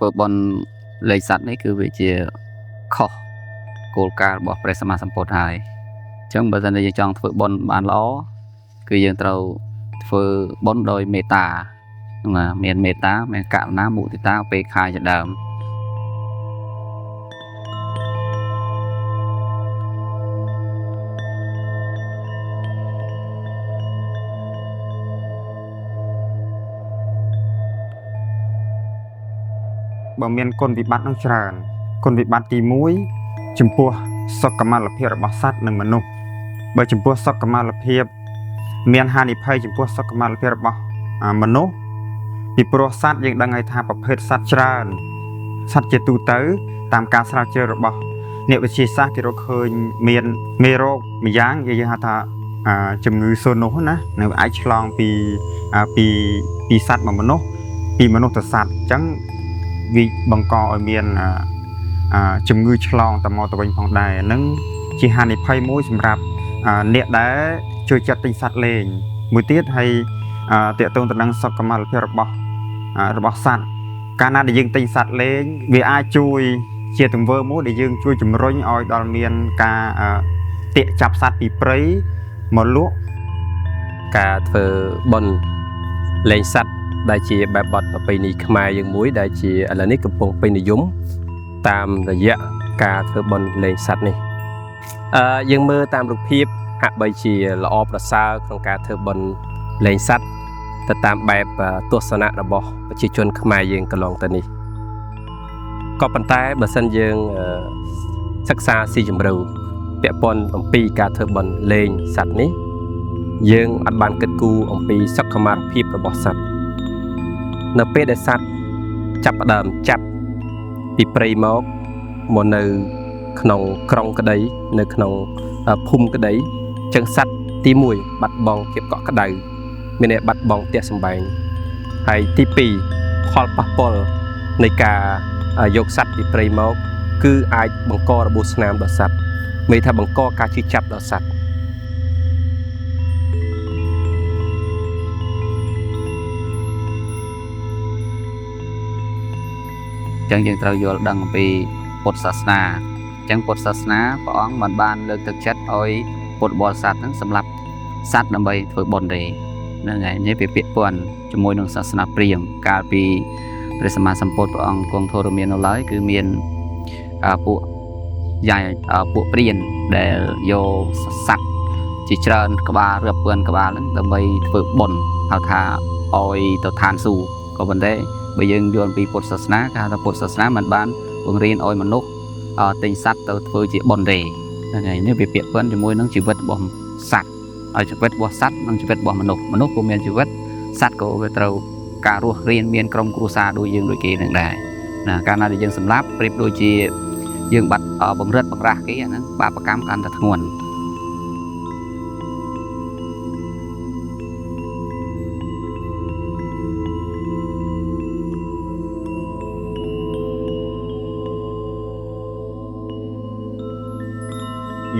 ធ្វើបុណ្យលែងសត្វនេះគឺវាជាខុសគោលការណ៍របស់ព្រះសម្មាសម្ពុទ្ធហើយអញ្ចឹងបើសិនជាយើងចង់ធ្វើបុណ្យបានល្អគឺយើងត្រូវធ្វើបុណ្យដោយមេត្តាណាមានមេត្តាមានករុណាមុទិតាឧបេក្ខាជាដើម បើមានគុណវិបត្តិនឹងច្រើនគុណវិបត្តិទី1ចំពោះសុខុមាលភាពរបស់សត្វនិងមនុស្សបើចំពោះសុខុមាលភាពមានហានិភ័យចំពោះសុខុមាលភាពរបស់មនុស្សពីព្រោះសត្វយើងដឹងហើយថាប្រភេទសត្វច្រើនសត្វជាទូទៅតាមការស្រាវជ្រាវរបស់អ្នកវិទ្យាសាស្ត្រគេរកឃើញមានមេរោគម្យ៉ាងយើងហៅថាជំងឺសូណូសណានៅអាចឆ្លងពីពីពីសត្វមកមនុស្សពីមនុស្សទៅសត្វអញ្ចឹងវាបង្កឲ្យមានជំងឺឆ្លងទៅមកទៅវិញផងដែរហ្នឹងជាហានិភ័យមួយសម្រាប់អ្នកដែលជួយចិត្តទិញសត្វលេងមួយទៀតហើយទាក់ទងទៅនឹងសុខុមាលភាពរបស់សត្វកាលណាដែលយើងទិញសត្វលេងវាអាចជួយជាទង្វើមួយដែលយើងជួយជំរុញឲ្យដល់មានការទាក់ចាប់សត្វពីព្រៃមកលក់ ការធ្វើបុណ្យលែងសត្វដែលជាបែបបទប្រពៃណីខ្មែរយើងមួយដែលជាឥឡូវនេះកំពុងពេញនិយមតាមរយៈការធ្វើបុណ្យលែងសត្វនេះយើងមើលតាមរូបភាពហាក់បីជាល្អប្រសើរក្នុងការធ្វើបុណ្យលែងសត្វទៅតាមបែបទស្សនៈរបស់ប្រជាជនខ្មែរយើងកន្លងទៅនេះក៏ប៉ុន្តែបើសិនយើងសិក្សាស៊ីជម្រៅពាក់ព័ន្ធអំពីការធ្វើបុណ្យលែងសត្វនេះយើងអត់បានគិតគូរអំពីសុខុមាលភាពរបស់សត្វនៅពេលដែលសត្វចាប់ផ្ដើមចាប់ពីព្រៃមកនៅក្នុងក្រុងក្តីនៅក្នុងភូមិក្តីចឹងសត្វទី1បាត់បង់ភាពកក់ក្ដៅមានន័យបាត់បង់ផ្ទះសម្បែងហើយទី2ផលប៉ះពាល់នៃការយកសត្វពីព្រៃមកគឺអាចបង្ករបួសស្នាមដល់សត្វមានថាបង្កការឈឺចាប់ដល់សត្វ អញ្ចឹងយើងត្រូវយល់ដឹងអំពីពុទ្ធសាសនាអញ្ចឹងពុទ្ធសាសនាព្រះអង្គមិនបានលើកទឹកចិត្តឲ្យពុទ្ធបរិស័ទហ្នឹងសម្លាប់សត្វដើម្បីធ្វើបុណ្យទេហ្នឹងហើយនេះវាពាក់ព័ន្ធជាមួយនឹងសាសនាព្រាហ្មណ៍កាលពីព្រះសម្មាសម្ពុទ្ធព្រះអង្គគង់ធរមាននៅឡើយគឺមានពួកយ៉ាយពួកព្រានដែលយកសត្វជាច្រើនក្បាលរាប់ពាន់ក្បាលហ្នឹងដើម្បីធ្វើបុណ្យហៅថាឲ្យទៅឋានសួគ៌ក៏ប៉ុន្តែបើយើងយល់ពីពុទ្ធសាសនាគេហៅថាពុទ្ធសាសនាមិនបានបង្រៀនឲ្យមនុស្សទិញសត្វទៅធ្វើជាបុណ្យទេហ្នឹងហើយនេះវាពាក់ព័ន្ធជាមួយនឹងជីវិតរបស់សត្វហើយជីវិតរបស់សត្វនិងជីវិតរបស់មនុស្សមនុស្សក៏មានជីវិតសត្វក៏វាត្រូវការរស់រានមានក្រុមគ្រួសារដូចយើងដូចគេនឹងដែរណាកាលណាដែលយើងសម្លាប់ប្រៀបដូចជាយើងបាត់បង្រិតបង្រាសគេអាហ្នឹងបាបកម្មកាន់តែធ្ងន់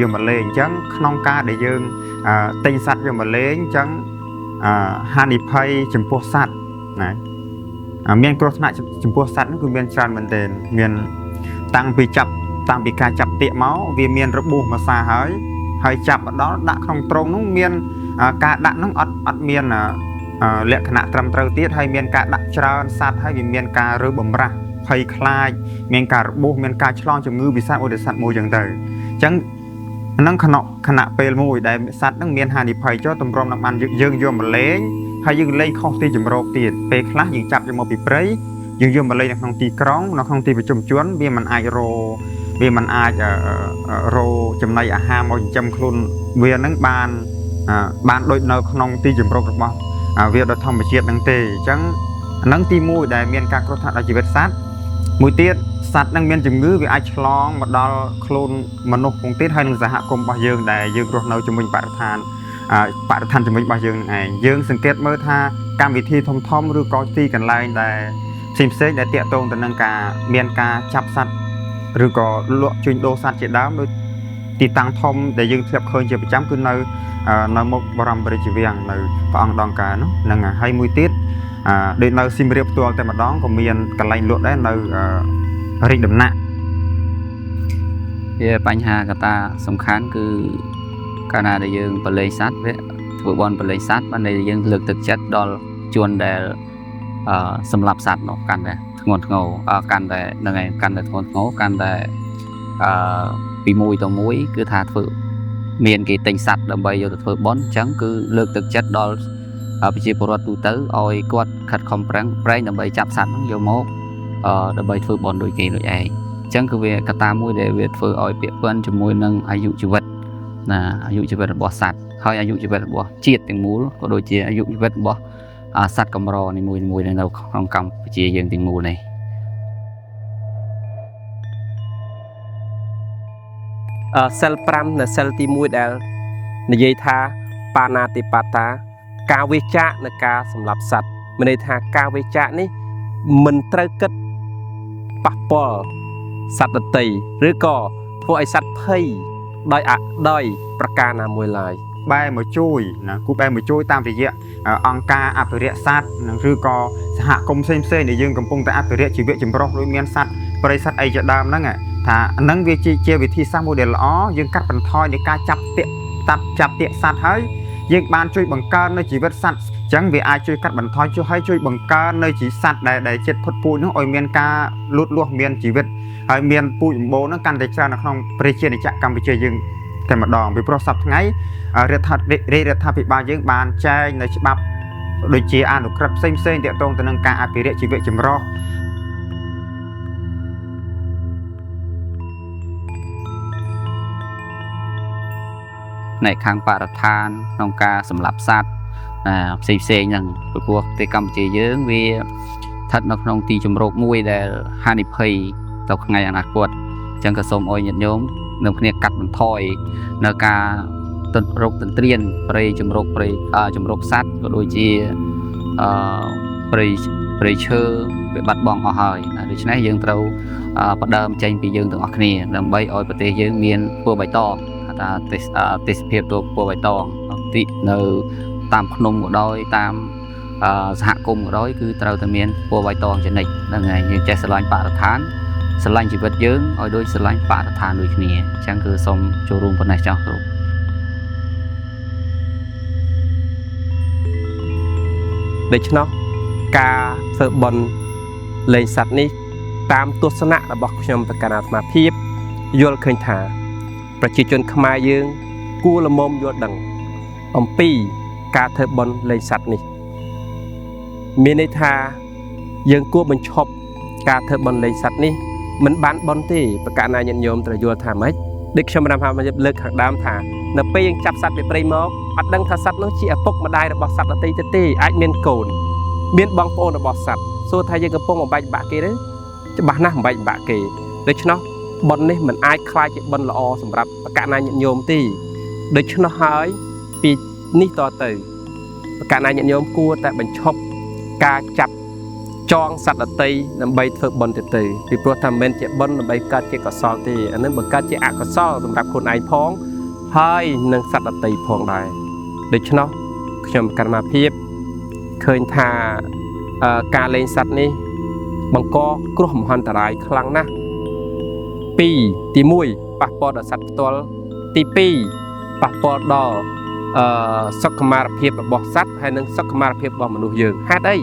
យកមកលេងអញ្ចឹងក្នុងការដែលយើងទិញសត្វយកមកលេងអញ្ចឹងហានិភ័យចំពោះសត្វណាមានគ្រោះថ្នាក់ចំពោះសត្វហ្នឹងគឺមានច្រើនមែនទែនមានតាំងពីការចាប់ទាកមកវាមានរបួសម្សាហើយហើយចាប់មកដល់ដាក់ក្នុងទ្រុងនោះមានការដាក់ហ្នឹងអត់មានលក្ខណៈត្រឹមត្រូវទៀតហើយមានការដាក់ច្រើនសត្វហើយវាមានការរើបំរាស់ភ័យខ្លាចមានការរបួសមានការឆ្លងជំងឺពីសត្វមួយទៅសត្វមួយអញ្ចឹងទៅអញ្ចឹងហ្នឹងខណៈពេលមួយដែលសត្វហ្នឹងមានហានិភ័យចុះតម្រុំនឹងបានយើងយកមកលេងហើយយើងលេងខុសទីជម្រកទៀតពេលខ្លះយើងចាប់យកមកពីព្រៃយើងយកមកលេងនៅក្នុងទីក្រុងនៅក្នុងទីប្រជុំជនវាមិនអាចរចំណីអាហារមកចិញ្ចឹមខ្លួនវាហ្នឹងបានដូចនៅក្នុងទីជម្រករបស់វាដោយធម្មជាតិហ្នឹងទេអញ្ចឹងហ្នឹងទីមួយដែលមានការគ្រោះថ្នាក់ដល់ជីវិតសត្វមួយទៀតសត្វនឹងមានជំងឺវាអាចឆ្លងមកដល់ខ្លួនមនុស្សផងទៀតហើយនឹងសហគមន៍របស់យើងដែលយើងរស់នៅជំវិញបរិស្ថានជំវិញរបស់យើងនឹងឯងយើងសង្កេតមើលថាកម្មវិធីធំៗឬក៏ទីកន្លែងដែលផ្សេងៗដែលទាក់ទងទៅនឹងការមានការចាប់សត្វឬក៏លក់ជួញដូរសត្វជាដើមដូចទីតាំងធំដែលយើងធ្លាប់ឃើញជាប្រចាំគឺនៅមុខបរមរាជវាំងនៅព្រះអង្គដងកើនោះហ្នឹងហើយមួយទៀត ដូចនៅសៀមរាបផ្ទាល់តែម្ដងក៏មានកន្លែងលក់ដែរនៅរាជដំណាក់ វាបញ្ហាកត្តាសំខាន់គឺកាលណាដែលយើងប្រឡែងសត្វវាធ្វើបន់ប្រឡែងសត្វបានន័យថាយើងលើកទឹកចិត្តដល់ជនដែលសម្លាប់សត្វនោះកាន់តែធ្ងន់ធ្ងរកាន់តែហ្នឹងហើយកាន់តែធ្ងន់ធ្ងរកាន់តែអឺពីមួយទៅមួយគឺថាធ្វើមានគេទិញសត្វដើម្បីយកទៅធ្វើបន់អញ្ចឹងគឺលើកទឹកចិត្តដល់ប្រជាពលរដ្ឋទូទៅឲ្យគាត់ខិតខំប្រឹងប្រែងដើម្បីចាប់សត្វហ្នឹងយកមកដើម្បីធ្វើបន់ដូចគេដូចឯងអញ្ចឹងគឺវាកត្តាមួយដែលវាធ្វើឲ្យពាក់ព័ន្ធជាមួយនឹងអាយុជីវិតណាអាយុជីវិតរបស់សត្វហើយអាយុជីវិតរបស់ជាតិទាំងមូលក៏ដូចជាអាយុជីវិតរបស់សត្វកម្រនីមួយៗនៅក្នុងកម្ពុជាយើងទាំងមូលនេះ សិល5នៅសិលទី1ដែលនិយាយថាបាណាតិបាតា ការវេចាកនៅការសម្លាប់សត្វមានន័យថាការវេចាកនេះមិនត្រូវគិតប៉ះពាល់សត្វដទៃឬក៏ធ្វើឲ្យសត្វភ័យដោយអដោយប្រការណាមួយឡើយ បែរមកជួយណាគូបែរមកជួយតាមរយៈអង្គការអភិរក្សសត្វនិងឬក៏សហគមន៍ផ្សេងផ្សេងដែលយើងកំពុងតែអភិរក្សជីវៈចម្រុះដូចមានសត្វព្រៃសត្វអីជាដើមហ្នឹងថាហ្នឹងវាជាវិធីសាស្ត្រមួយដែលល្អយើងកាត់បន្ថយនៃការចាប់ទាក់តាប់ចាប់ទាក់សត្វហើយយើងបានជួយបង្កើននៅជីវិតសត្វអញ្ចឹងវាអាចជួយកាត់បន្ថយជួយឲ្យជួយបង្កើននៅជីសត្វដែលចិត្តផុតពូជនោះឲ្យមានការលូតលាស់មានជីវិតហើយមានពូជសម្បូរហ្នឹងកាន់តែច្រើននៅក្នុងប្រជាណាចក្រកម្ពុជាយើងតែម្ដងពីព្រោះសប្តាហ៍ថ្ងៃរាជរដ្ឋាភិបាលយើងបានចែងនៅច្បាប់ដូចជាអនុក្រឹត្យផ្សេងផ្សេងទាក់ទងទៅនឹងការអភិរក្សជីវៈចម្រុះ ផ្នែកខាងបរិស្ថានក្នុងការសម្លាប់សត្វណាផ្សេងផ្សេងហ្នឹងព្រោះប្រទេសកម្ពុជាយើងវាស្ថិតនៅក្នុងទីជម្រកមួយដែលហានិភ័យទៅថ្ងៃអនាគតអញ្ចឹងក៏សូមឲ្យញាតិញោមនឹងគ្នាកាត់បន្ថយនៅការទន្រោគទន្ទ្រានព្រៃជម្រកព្រៃជម្រកសត្វក៏ដូចជាអឺព្រៃព្រៃឈើវាបាត់បង់អស់ហើយណាដូច្នេះយើងត្រូវផ្ដើមចេញពីយើងទាំងអស់គ្នាដើម្បីឲ្យប្រទេសយើងមានពណ៌បៃតងថាទេសភាពទៅពណ៌បៃតងទីនៅតាមភ្នំក៏ដោយតាមសហគមន៍ក៏ដោយគឺត្រូវតែមានពណ៌បៃតងជានិច្ចហ្នឹងហើយយើងចេះស្រឡាញ់បរិស្ថានស្រឡាញ់ជីវិតយើងឲ្យដូចស្រឡាញ់បរិស្ថានដូចគ្នាអញ្ចឹងគឺសូមចូលរួមប៉ុណ្ណេះចុះគ្រូ ដូច្នោះការធ្វើបុណ្យលែងសត្វនេះតាមទស្សនៈរបស់ខ្ញុំប្រកាសអាត្មាភាពយល់ឃើញថាប្រជាជនខ្មែរយើងគួរល្មមយល់ដឹងអំពីការធ្វើបុណ្យលែងសត្វនេះមានន័យថាយើងគួរបញ្ឈប់ការធ្វើបុណ្យលែងសត្វនេះមិនបានបុណ្យទេប្រកាសណាញាតិញោមត្រូវយល់ថាម៉េចដូចខ្ញុំបានលើកខាងដើមថានៅពេលយើងចាប់សត្វពីព្រៃមកអត់ដឹងថាសត្វនោះជាឪពុកម្ដាយរបស់សត្វដទៃទៅទេអាចមានកូនមានបងប្អូនរបស់សត្វសួរថាយើងកំពុងបំបែកបាក់គេទេច្បាស់ណាស់បំបែកបាក់គេដូច្នោះបុណ្យនេះមិនអាចក្លាយជាបុណ្យល្អសម្រាប់ប្រកាសណាញាតិញោមទេដូច្នោះហើយពីនេះតទៅប្រកាសណាញាតិញោមគួរតែបញ្ឈប់ការចាប់ចងសត្វដទៃដើម្បីធ្វើបុណ្យទៅពីព្រោះថាមិនមែនជាបុណ្យដើម្បីកើតជាកុសលទេអានឹងបង្កើតជាអកុសលសម្រាប់ខ្លួនឯងផងហើយនិងសត្វដទៃផងដែរដូច្នោះខ្ញុំករុណាភាពឃើញថាការលែងសត្វនេះបង្កគ្រោះមហន្តរាយខ្លាំងណាស់ពីរទី1ប៉ះពាល់ដល់សត្វផ្ទាល់ទី2ប៉ះពាល់ដល់សុខុមាលភាពរបស់សត្វហើយនិងសុខុមាលភាពរបស់មនុស្សយើងហេតុអី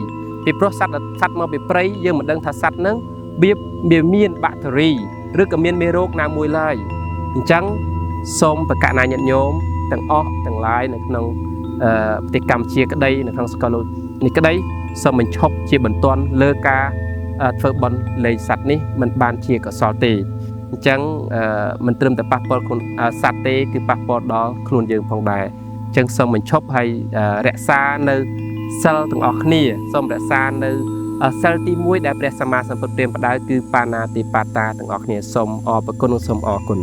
ពីព្រោះសត្វមកពីព្រៃយើងមិនដឹងថាសត្វហ្នឹងវាមានបាក់តេរីឬក៏មានមេរោគណាមួយឡើយអញ្ចឹងសូមប្រកាសណាញាតិញោមទាំងអស់ទាំងឡាយនៅក្នុងប្រទេសកម្ពុជាក្តីនៅក្នុងសកលលោកនេះក្តីសូមបញ្ឈប់ជាបន្ទាន់លើការធ្វើបុណ្យលែងសត្វនេះមិនបានជាកុសលទេអញ្ចឹងមិនត្រឹមតែប៉ះពាល់ខ្លួនសត្វទេគឺប៉ះពាល់ដល់ខ្លួនយើងផងដែរអញ្ចឹងសូមបញ្ឈប់ហើយរក្សានៅសិលទាំងអស់គ្នាសូមរក្សានៅសិលទី1ដែលព្រះសម្មាសម្ពុទ្ធព្រាមផ្ដៅគឺបាណាតិបាតាទាំងអស់គ្នាសូមអរព្រគុណនិងសូមអរគុណ